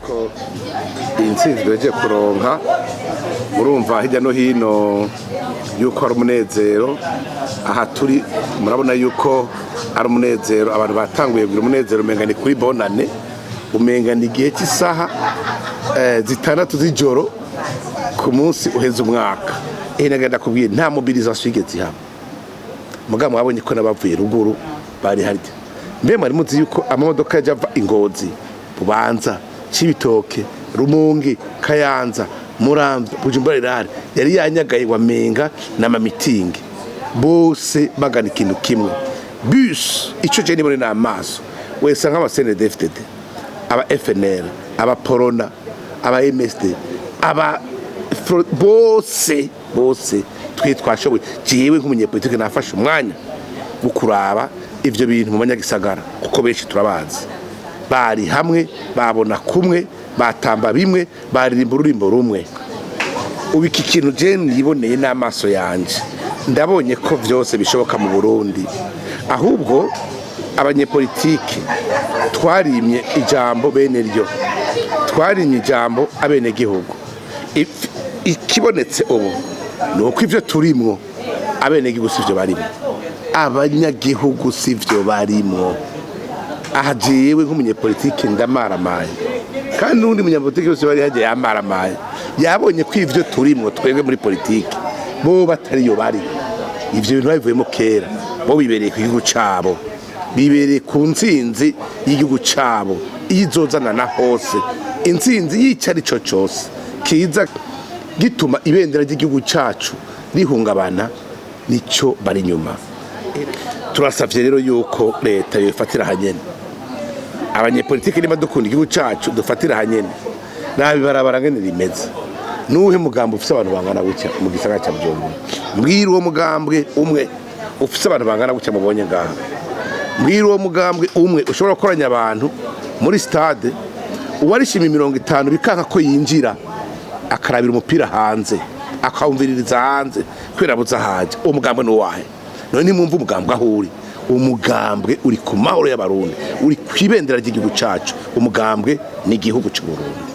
Ko iyi ntsinzi duhejeje kuronka, murumva hirya no hino yuko ari umunezero. Aha turi murabona yuko ari umunezero, abantu batanguye kugira umunezero, umenga ni kuri bonane, umenga ni igihe cy'isaha 6 z'ijoro ku munsi uheze umwaka. Nagenda kubwira, nta mobilisation yigeze ihaba. Mugabo mwabonye ko n'abavuye ruguru bari harya. Mbe mwari muzi yuko amamodoka yaje ava Ingozi, Bubanza, Cibitoke, Rumonge, Kayanza, Muramvya, Bujumbura rirare yari yanyagaye, wamenga n'amamitingi, bose bagana ikintu kimwe, bus. Ico je nibone n'amaso wese, nk'aba CNDD-FDD, aba FNL, aba Porona, aba MSD, aba bose bose twe twashoboye. Jewe nk'umunyepolitike nafashe umwanya wo kuraba ivyo bintu mu banyagisagara, kuko benshi turabazi, bari hamwe, babona kumwe, batamba bimwe, baririmba ururimbo rumwe. Ubu iki kintu je niboneye n'amaso yanje, ndabonye ko vyose bishoboka mu Burundi. Ahubwo abanyepolitike twarimye ijambo bene ryo, twarimye ijambo abenegihugu. Ikibonetse ubu ni uko ivyo turimwo, abenegihugu sivyo barimwo, abanyagihugu sivyo barimwo. Aha jewe nk'umunyepolitike ndamaramaye, kandi n'undi munyapolitike wese bari hagiye yamaramaye, yabonye ko ivyo turimwo twebwe muri politike bo batariyo bari. Ivyo bintu babivuyemo kera, bo bibereye ku gihugu cabo, bibereye ku ntsinzi y'igihugu cabo iyo izozana na hose. Intsinzi yica arico cose kiza gituma ibendera ry'igihugu cacu rihungabana, nico bari inyuma. Turasavye rero yuko leta yofatira hanyene. Abanyepolitike, niba dukunda igihugu cacu, dufatira hanyene. Nabi barabara ngene rimeze. Nuhe mugambo ufise abantu bangana gutya mu gisagara ca Bujumbura? Mbwira uwo mugambwe umwe ufise abantu bangana gutya mubonye ngaha. Mbwira uwo mugambwe umwe ushobora gukoranya abantu muri stade, uwarishima 50 bikanka ko yinjira, akarabira umupira hanze, akawumviririza hanze kubera abuze ahaja. Uwo mugambwe ni uwahe? None nimwumva umugambwe aho uri, umugambwe uri ku mahoro y'Abarundi, uri ku ibendera ry'igihugu cacu, umugambwe ni igihugu c'Uburundi.